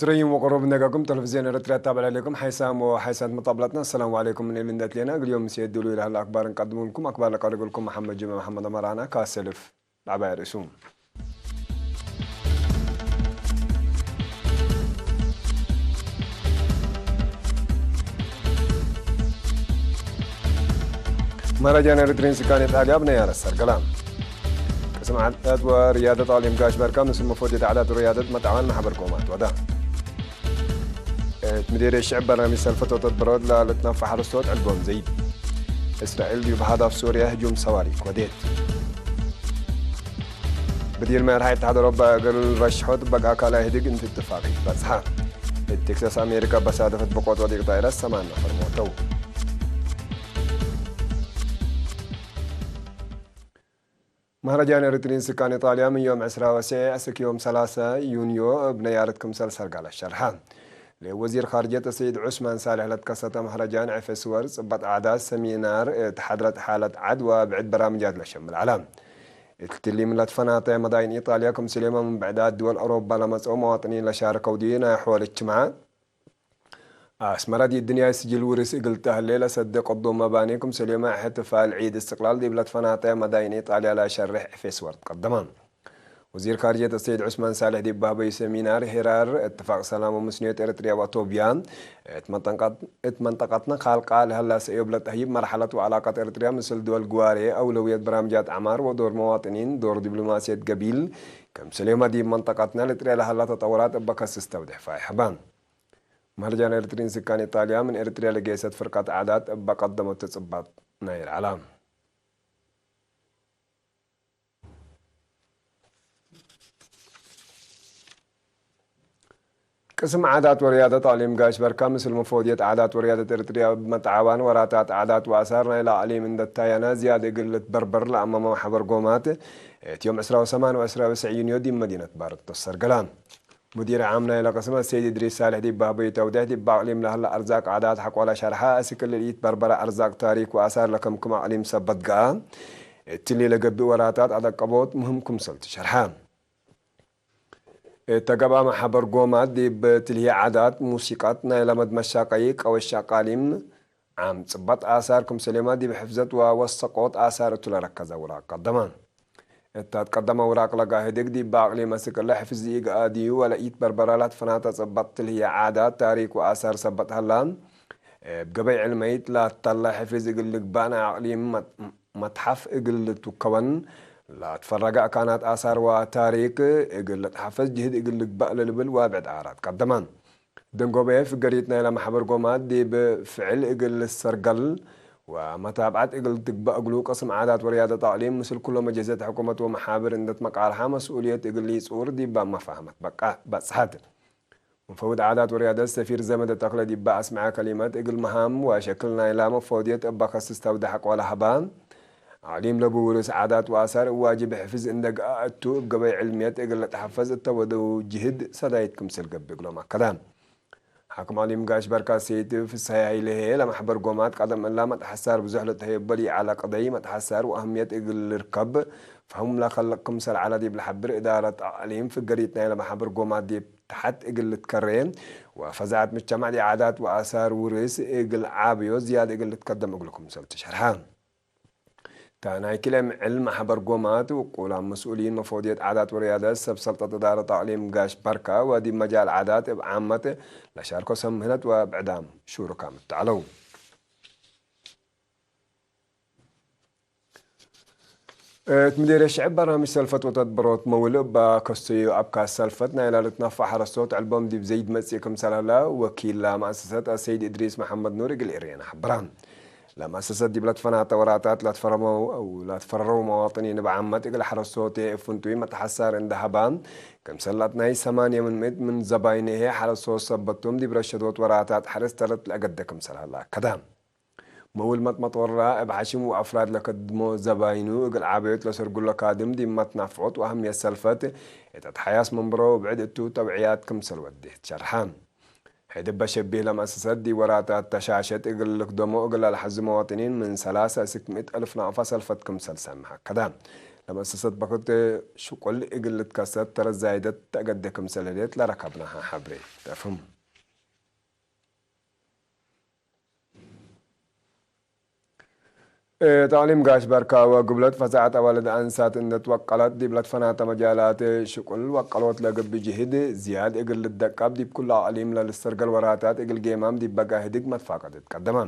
ትረይም ወቅሩብ ነጋኩም ቴሌቪዝዮን ኤርትራ ኣታባላሌኩም ሓይሳም ወሓይሳት መጣብላትና። ሰላም ዓለይኩም ንብል እንደትሌና። እግልዮም ምስ የድሉ ኢላህል ኣክባር እንቀድሙልኩም። ኣክባር ለቀርግልኩም መሓመድ ጅመ መሓመድ ኣመራና ካሰልፍ። ብዓባይ ርእሱ። መረጃን ኤርትሪን ስካን ኢጣልያ ብነያረ ሰርገላ። ቅስም ዓዳት ወርያደት ኣሊም ጋሽ በርካ ምስ መፎት የዳዕዳት ወርያደት መጣዋን ማሕበር ኮማት ወዳ። እት ምዴር የሽዕብ በርናሚጅ ሰልፈት ወተት ብረወት ለልትነፋ ሓረስቶት ዕልቦም ዘይድ። እስራኤል ዲብ ሃዳፍ ሶርያ ህጁም ሰዋሪክ ወዴት። ብዲር መርሓይ ተሓደሮ በእግል ረሽሖት በግ ኣካላ ህድግ እንትትፋቅ በጽሓ። እት ቴክሳስ ኣሜሪካ በሳደፈት ብቆት ወዲቅ ጣይራ ሰማን ነፈር ሞተው። መሃረጃን ኤርትሪን ስካን ኢጣልያ ምን ዮም ዕስራ ወስዔ እስክ ዮም ሰላሳ ዩንዮ እብ ነያርት ክምሰል ሰርጋላ ሸርሓ። ለወዚር ኻርጀት ሰይድ ዑስማን ሳልሕ ለትከሰተ መሃረጃን ኤፌስ ወር ጽበጥ ዓዳት ሰሚናር እት ሓድረት ሓለት ዓድ ወብዕድ በራምጃት ለሸምል ዓላ። እትሊም ለትፈናተ መዳይን ኢጣልያ ክምስሌማ ምን ብዕዳት ድወል አውሮባ ለመጽኦ መዋጥኒን ለሻርከው ዲ ናይ ሖል እጅትማዕ። ኣስመራ ዲ ድንያይ ስጅል ውርስ እግል ተህሌ ለሰደ ቀዶ መባኔ ክምስሌማ እሕትፋል ዒድ እስትቅላል ዲብ ለትፈናተ መዳይን ኢጣልያ ለሸርሕ ኤፌስ ወር ትቀደማ። ወዚር ካርጀት ሰይድ ዑስማን ሳልሕ ዲብ ባህበዩ ሰሚናር ሄራር እትፋቅ ሰላም ወምስንዮት ኤርትርያ ወአቶብያ እት መንጠንቀት-፣ እት መንጠቀትና ካልቃ ለህላ ሰእዮብ ለተህይብ መርሐለት ወዕላቀት ኤርትርያ ምስል ድወል ግዋሬ አውለውየት በራምጃት ዐማር ወዶር መዋጥኒን ዶር ዲብሎማስየት ገቢል ክምስሌማ ዲብ መንጠቀትና ለጥርያ ለህላ ተጠወራት እበ ከስስ ተውድሕ ፋይሕ ህባ። መህርጃን ኤርትሪን ስካን ኢጣልያ ምን ኤርትርያ ለጌሰት ፍርቀት ዓዳት እበ ቀደመት ትጽባጥ ናይር ዐላ። ቅስም ዓዳት ወርያደት ኣቅሊም ጋሽ በርካ ምስል መፎድየት ዓዳት ወርያደት ኤርትርያ ብመተዓባን ወራታት ዓዳት ወኣሳር ናይላ ኣቅሊም እንደታየነ ዝያድ እግል ልትበርበር ለኣመመ ማሕበር ጎማት እት ዮም ዕስራ ወሰማን ወዕስራ ወስዕ ዩንዮ ዲብ መዲነት ባርት ተሰርገላ። ሙዲር ዓም ናይለ ቅስም ሰይድ እድሪስ ሳልሕ ዲብ ባህበዩ ተውደሕ ዲብ ኣቅሊም ለህለ ኣርዛቅ ዓዳት ሐቆላ ሸርሓ እስክል ልኢት በርበረ ኣርዛቅ ታሪክ ወኣሳር ለከምክም ኣቅሊም ሰበት ገኣ እትሊ ለገብእ ወራታት ኣደቀቦት ምህም ክምሰል ትሸርሓ። እተ ገብኣ ማሕበር ጎማት ዲብ ትልሂ ዓዳት፣ ሙሲቃት፣ ናይ ለመድ መሻቀዪ፣ ቀወሻ ቃሊም፣ ዓም ጽባጥ ኣሳር ክምሰሌማ ዲብ ሕፍዘት ወወሰቆት ኣሳር እቱ ለረከዘ ውራቅ ቀደማ። እታ ትቀደመ ውራቅ ለጋህድግ ዲብ ኣቅሊመ ስቅለ ሕፍዝ ኢገኣ ዲዩ ወለ ኢት በርበራ ላትፈናተ ጽባጥ ትልሂ ዓዳት፣ ታሪክ ወኣሳር ሰበት ሀላ፣ እብ ገበይ ዕልመይት ላተላ ሕፍዝ እግል ልግባእ ናይ ኣቅሊም መ-፣ መትሓፍ እግል ልትከወን፣ ለትፈረገ ኣካናት ኣሳር ወታሪክ እግል ልትሓፈዝ ጅህድ እግል ልግባእ ለልብል ወብዕድ ዓራት ቀደማ። ደንጎበየ ፍገሪት ናይላ ማሕበር ጎማት ዲብ ፍዕል እግል ልሰርገል ወመታብዓት እግል ትግባእ እግሉ ቅስም ዓዳት ወርያደት ኣቅሊም ምስል ኩሎ መጀሰት ሕኩመት ወመሓብር እንደት መቃርሓ መስኡልየት እግል ይጽውር ዲባ መፋህመት በቃ በጽሐት። መፈውድ ዓዳት ወርያደት ሰፊር ዘመደ ተክለ ዲባ ኣስምዐ ከሊመት እግል መሃም ወሸክል ናይላ መፈውድየት እባ ከስስ ተውደሐ ቆላ ሀባ። ኣቅሊም ለቡ ውርስ ዓዳት ወኣሳር እብ ዋጅብ ሕፍዝ እንደገኣ እቱ እብ ገበይ ዕልምየት እግል ለተሐፈዝ እተወደው ጅህድ ሰዳይት ክምስል ገብእ እግሎም ኣከዳ። ሓክም ኣቅሊም ጋሽ በርካ ሰይድ ፍስሃይ ሃይለሄ ለማሕበር ጎማት ቀደም እላ መትሐሳር ብዙሕ ለተሀየበል ይዓላ ቀደይ መትሐሳር ወአህምየት እግል ልርከብ ፈህም ለከልቅ ክምሰል ዓላ ዲብ ለሐብር እዳረት ኣቅሊም ፍገሪት ናይለ ማሕበር ጎማት ዲብ ተሐት እግል ልትከሬ ወፈዛዐት ምጅተማዕ ዲዓዳት ወኣሳር ውርስ እግል ዓብዮ ዝያድ እግል ልትከደም እግል ክምሰል ትሸርሐ። እታ ናይ ክልኤ ምዕል ማሕበር ጎማት ውቁላም መስኡሊን መፈውድየት ዓዳት ወርያደት ሰብ ሰልጠት እዳረት ኣቅሊም ጋሽ በርካ ወዲብ መጃል ዓዳት እብ ዓመት ለሻርኮ ሰብ ምህነት ወብዕዳም ሹሩካ ምተዓለው። እት ምዴር የሽዕብ በርናምጅ ሰልፈት ወተትበሮት መውልእ እባ ከስተዩ ኣብካ ሰልፈት ናይ ላልትናፋ ሐረስቶት ዕልቦም ዲብ ዘይድ መጽእ ክምሰል ሀላ ወኪል ላመአሰሰት አሰይድ እድሪስ መሐመድ ኑር እግል ኤርየና ሐብራ። ላመአሰሰት ዲብ ለትፈናተ ወራታት ላትፈረመው አው ላትፈረረው መዋጥኒን እብ ዓመት እግል ሐረስቶት እፍንቱይ መተሐሳር እንደ ሀባ ክምሰል ላትናይ ሰማንየ ምን ምእት ምን ዘባይንሄ ሐረስቶት ሰበቶም ዲብ ረሸዶት ወራታት ሐርስ ተረት ለአገደ ክምሰል ሀላ አከዳ። መውል መጥመጦራ እብ ሐሽም ወአፍራድ ለከድሞ ዘባይኑ እግል ዓበዮት ለሰርጉሎ ካድም ዲብ መትናፍዖት ወአህምየት ሰልፈት እት አትሓያስ መንበሮ ብዕድ እቱ ተውዕያት ክምሰል ወዴ ትሸርሐ። ሕድ እበ ሸቢህ ለመአሰሰት ዲብ ወራታት ተሻሸት እግል ልክደሞ እግል ለልሐዙ መዋጥኒን ምን ሰላሳ እስክ ምእት አልፍ ናቅፋ ሰልፈት ክምሰል ሰምሐ አከዳ። መሰሰት በክት ሽቁል እግል ልትከሰት ተረዛይደት ተገደ ክምሰል ህሌት ለረከብናሃ ሐብሬ ተፍም። ተዕሊም ጋሽ በርካ ወግብለት ፈዛዓት ኣዋልድ ኣንሳት እንደት ወቀለት ዲብለት ፈናተ መጃላት ሽቁል ወቀሎት ለግብ ጅህድ ዝያድ እግል ልደቀብ ዲብ ኩሉ ኣቅሊም ለልስተርገል ወራታት እግል ጌማም ዲብ በጋ ህድግ መትፋቀት ትቀደመ።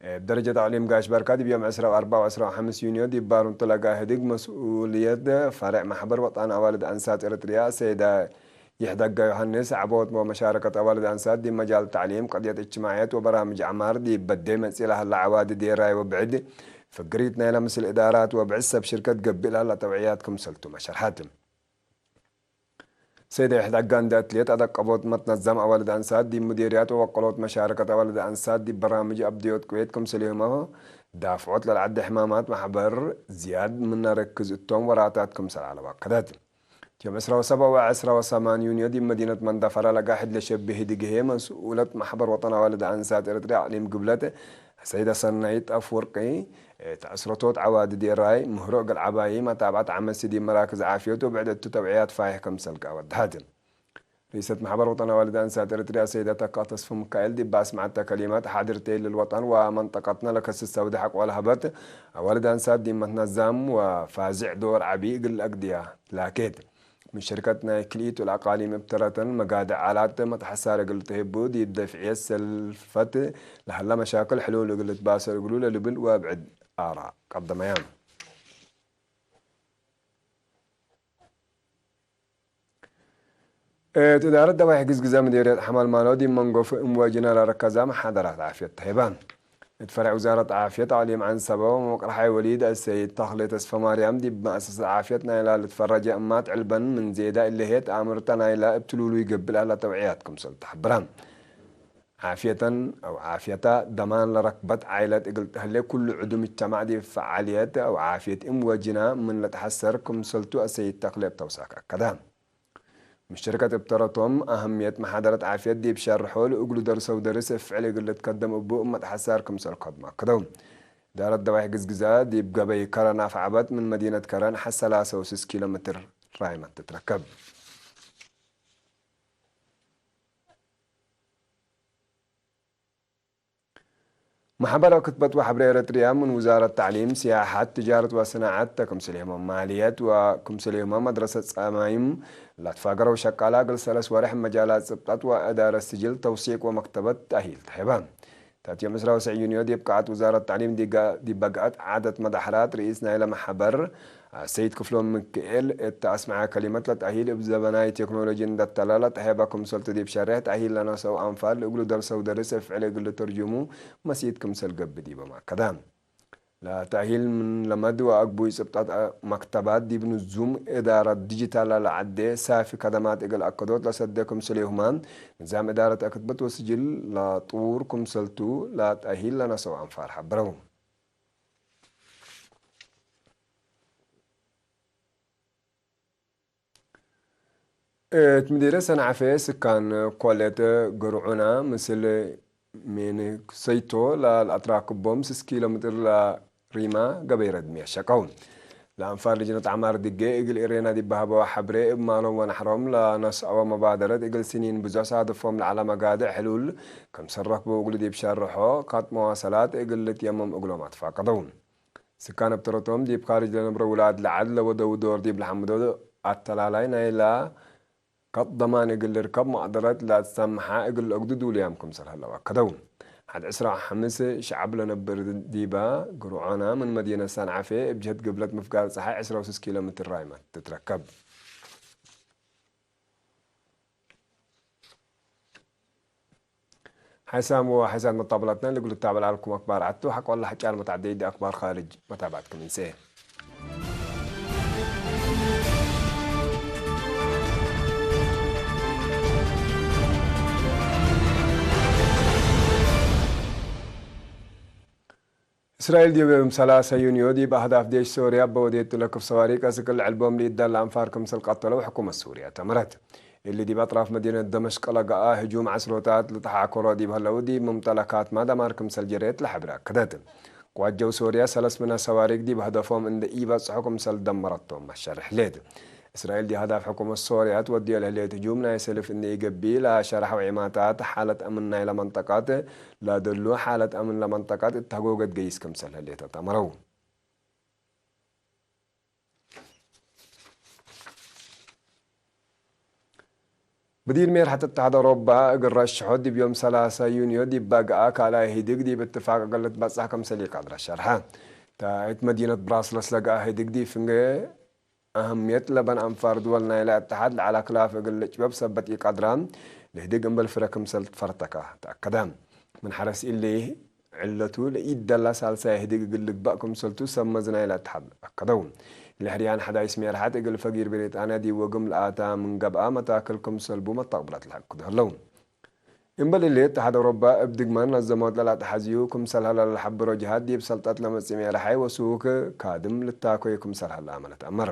እብ ደረጀት ኣቅሊም ጋሽ በርካ ዲብ ዮም ዕስራ ወኣርባዕ ወዕስራ ወሐምስ ዩንዮ ዲብ ባሩንቱ ለጋ ህድግ መስኡልየት ፈርዕ ማሕበር ወጣን ኣዋልድ ኣንሳት ኤረትርያ ሰይዳ ይሕደጋ ዮሃንስ፣ ዓቦት ወመሻረከት ኣዋልድ ኣንሳት ዲብ መጃል ተዕሊም፣ ቀድየት እጅትማዕየት ወበራምጅ ዐማር ዲብ በዴ መጽእ ለሀላ ዐዋዲ ዴራይ ወብዕድ ፍግሪት ናይላ ምስል እዳራት ወብዕድ ሰብ ሽርከት ገብእ ለሀላ ተውዕያት ክምሰልቱ መሸርሐት። ሰይደ ይሕደጋ እንደ እትሌት ኣደቀቦት መትነዛም ኣዋልድ ኣንሳት ዲብ ሙዴርያት ወወቀሎት መሻረከት ኣዋልድ ኣንሳት ዲብ በራምጅ ኣብድዮት ቅዌት ክምሰልሁመ ዳፍዖት ለልዓዲ ሕማማት ማሕበር ዝያድ ምነ ርክዝ እቶም ወራታት ክምሰል ዐለዋ ከደት። ዮም ዕስራ ወሰብዓ ወዕስራ ወሰማን ዩንዮ ዲብ መዲነት መንደፈራ ለጋሕድ ለሸብህ ድግሄ መስኡለት ማሕበር ወጠን ኣዋልድ ኣንሳት ኤረትርያ ኣቅሊም ግብለት ሰይዳ ሰናይት ኣፍወርቂ፣ ተዕስረቶት ዓዋዲ ዴራይ ምህሮ እግል ዓባይ መታብዓት ዓመሲ ዲብ መራክዝ ዓፍዮት ወብዕድ እቱ ተውዕያት ፋይሕ ከምሰልካ ወድሃት። ርኢሰት ማሕበር ወጠን ኣዋልድ ኣንሳት ኤረትርያ ሰይዳ ተካ ተስፉ ሚካኤል ዲብ ኣስምዓተ ከሊማት ሓድርተይ ልልወጠን ወመንጠቀትና ለከስስ ሰውዲ ሐቆ ለሀበት ኣዋልድ ኣንሳት ዲብ መትነዛም ወፋዝዕ ዶር ዓቢ እግል ኣግድያ ላኬት። ምን ሸርከት ናይ ክልኢቱ ለኣቃሊም እብ ተረተን መጋድዕ ዓላት መትሐሳር እግል ተህቡ ዲብ ደፍዕየት ሰልፈት ለሀላ መሻክል ሕሉል እግል ልትባሰር እግሉ ለልብል ወብዕድ ኣራ ቀደመያ። እት እዳረት ደዋይ ሕግዝ ግዘ ምዴርየት ሐማል ማሎ ዲብ መንጎ ፍእም ወጅና ለረከዛ መሓደራት ዓፍየት ተሂባ። እት ፈርዕ ውዛረት ዓፍየት ኣቅሊም ዓንሰበ ወመቅርሓይ ወሊድ ኣሰይድ ተኽሌ ተስፈ ማርያም ዲብ መእሰሰት ዓፍየት ናይላ ልትፈረጀ እማት ዕልበን ምን ዜዳ እለሄት ኣምርተ ናይላ እብ ትሉሉ ይገብእ ለህላ ተውዕያት ክምሰል ተሐብራ። ዓፍየተን ኣው ዓፍየታ ደማን ለረክበት ዓይለት እግል ተህሌ ኩሉ ዕዱ ምጅተማዕ ዲብ ፈዓልየት ኣው ዓፍየት እም ወጅና ምን ለተሐሰር ክምሰልቱ ኣሰይድ ተኽሌ እብ ተውሳክ ኣከዳ። ምሽርከት እብ ተረቶም፣ ኣህምየት መሓደረት ዓፍየት ዲብ ሸርሖ፣ ለእግሉ ደርሰው ደርስ እፍዕል እግል ልትከደም እቡ እመት ሐሳር ክምሰል ከድማ ክደው። እዳረት ደዋይ ሕግዝ ግዛ ዲብ ገበይ ከረን ኣፍዓበት ምን መዲነት ከረን ሐሰላሰ ወስስ ኪሎ ሜትር ራይመት ትትረከብ። ማሕበራዊ ክትበት ወሐብረ ኤረትርያ ምን ውዛረት ተዕሊም፣ ስያሐት፣ ትጃረት ወሰናዐት ተክምስሌሆመ ማልየት ወክምስሌሆመ መድረሰ ጸማይም ላትፋገረው ሸቃላ እግል ሰለስ ወርሕ መጃላት ጽብጠት ወእዳረት ስጅል ተውሲቅ ወመክተበት ተእሂል ተሄበ። ታትዮም ዕስራ ወሰዕ ዩንዮ ዲብ ቃዓት ውዛረት ተዕሊም ዲጋ-፣ ዲበጋአት ዓደት መዳሕራት ርኢስ ናይለ ማሕበር ኣሰይድ ክፍሎም ምክኤል እት ኣስምዐ ከሊመት ለተእሂል እብ ዘበናይ ቴክኖሎጂ እንደተላለ ጠሄበ ክምሰልቱ ዲብ ሸሬሕ ተእሂል ለነሰው ኣንፋል እግሉ ደርሰው ደርስ እፍዕል እግል ልተርጅሙ መሲኢት ክምሰል ገብእ ዲበ ማከደ። ለተእሂል ምን ለመድ ወአግቡይ ጽብጣት መክተባት ዲብ ንዙም እዳራት ዲጂታል ለለዓዴ ሳፊ ከደማት እግል አከዶት ለሰደ ክምስሌሁማ ንዛም እዳረት አክትበት ወስጅል ለጥዉር ክምሰልቱ ለተእሂል ለነሰው ኣንፋል ሐብረው። እት ምዲረ ሰንዓፈ ስካን ኮሌት ግርዑና ምስል ሜንክሰይቶ ለልአትራክቦም ስስ ኪሎ ሜትር ለሪማ ገበይ ረድሚ ያሸቀው። ለአንፋር ልጅነት ዓማር ድጌ እግል ኤሬና ዲባህበዋ ሐብሬ እብ ማሎም ወናሕሮም ለነስአወ መባደረት እግል ስኒን ብዙሕ ሳድፎም ለዓላ መጋድዕ ሕሉል ከም ሰረክቦ እግሉ ዲብ ሸርሖ ካት መዋሰላት እግል ልትየሞም እግሎም አትፋቀደው። ስካን እብ ተረቶም ዲብ ካርጅ ለነብረ ውላድ ለዓድ ለወደው ዶር ዲብ ለሐምዶ አተላላይ ናይላ ከጥ ደማን እግል ልርከብ መቅደረት ለትሰምሐ እግል ለአግዱ ዱልያም ክምሰል ሀለው አከደው። ሐድ ዕስራ ወሐምስ ሸዐብ ለነብር ዲባ ግርዖና ምን መዲነት ሰንዓፌ እብ ጀህት ግብለት ምፍጋር ጸሓይ ዕስራ ወስስ ኪሎ ሜትር ራይመት ትትረከብ። ሓይሳም ወሓይሳት መጣብላትና ልግሉ ታበል ኣልኩም ኣክባር ዓቱ ሓቆላ ሓጫል መታዕደይ ዲ ኣክባር ኻርጅ መታባትኩም እንሴ። እስራኤል ዲብ ዮም ሰላሳ ዩንዮ ዲብ ኣህዳፍ ዴሽ ሶርያ በወዴቱ ለክፍ ሰዋሪቅ አስክል ዕልቦም ሊዳላ አንፋር ክምሰል ቀተለው ሕኩመት ሱርያ ተመረት። እሊ ዲብ ኣጥራፍ መዲነት ደመሽቅ ለገኣ ህጁም ዓስሮታት ልተሓከሮ ዲብ ሀለው ዲብ መምጠለካት ማዳማር ክምሰል ጀሬት ለሐብር ኣከደት። ቋጀው ሶርያ ሰለስ ምና ሰዋሪግ ዲብ ህደፎም እንደ ኢበጽሑ ክምሰል ደመረቶም መሸርሕ ሌት። እስራኤል ዲ ሃዳፍ ሕኩመት ሶርያ ትወድዮ ለህሌት ህጁም ናይ ሰልፍ እንደ ኢገቢ ለሸርሐው ዒማታት ሓለት ኣምን ናይ ለመንጠቃት ለደሉ ሓለት ኣምን ለመንጠቃት እተህጎገት ገይስ ክምሰል ህሌት ኣተመረው። ብዲር ሜር ሐተት ተሐደ ሮባ እግል ረሽሖ ዲብ ዮም ሰላሳ ዩንዮ ዲብ ባግኣ ካልኣይ ህድግ ዲብ እትፋቅ እግል ልትበጻሕ ከምሰል ኢቀድረ ሸርሐ። ታይት መዲነት ብራስለስ ለገኣ ህድግ ዲብ ፍንገ ኣህምየት ለበን አንፋር ድወል ናይለ እተሓድ ለዐለ ክላፍ እግል ልጭበብ ሰበት ኢቀድራ። ለህድግ እምበል ፍረ ክምሰል ትፈርተካ ተኣከደ። ምን ሐረስ ኢሊ ዕለቱ ለኢደላ ሳልሳይ ህድግ እግል ልግባእ ክምሰልቱ ሰብ መዝናይ ለተሓድ ኣከደው። ለሕርያን ሓዳይስ ሜርሓት እግል ፈጊር ብሪጣንያ ዲብ ወግም ለኣታ ምን ገብኣ መታክል ክምሰልቡ መተቅብለት ለሐክዱ ህለው። እምበል እሊ እተሓድ አውሮባ እብ ድግመን ነዘሞት ለላተሓዝዩ ክምሰል ሀለ ለሐብሮ ጅሃት ዲብ ሰልጠት ለመጽእ ሜርሓይ ወሱክ ካድም ልታኮዩ ክምሰል ሀለ ኣመለት ኣመር።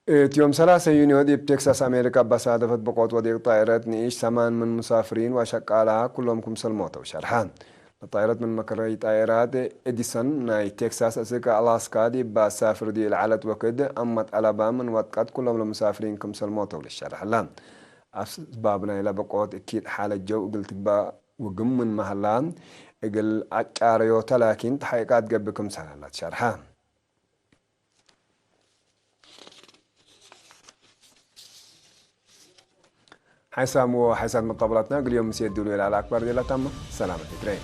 እት ዮም ሰላሰ ዩንዮ ዲብ ቴክሳስ ኣሜሪካ ባሳደፈት ብቆት ወዲቅ ጣይረት ንኢሽ ሰማን ምን ሙሳፍሪን ወሸቃላ ኩሎም ክምሰል ሞተው ሸርሐ። ለጣይረት ምን መከረይ ጣይራት ኤዲሰን ናይ ቴክሳስ እስከ ኣላስካ ዲብ ባሳፍር ዲ ለዓለት ወክድ ኣመት አለባ ምን ወጥቀት ኩሎም ለሙሳፍሪን ክምሰል ሞተው ልሸርሐላ። ኣስባብ ናይ ለበቆት እኪድ ሓለት ጀው እግል ትግባእ ውግም ምን መሀላ እግል ኣጫረዮ ተላኪን ተሓይቃት ገብእ ክምሰል ሀላ ትሸርሐ። ሓይሳም ወሓይሳት መጣብላትና እግል ዮም ምስ የድሉ ኢላ ለአክባር ዴላ ታማ ሰላመት ይትረይ።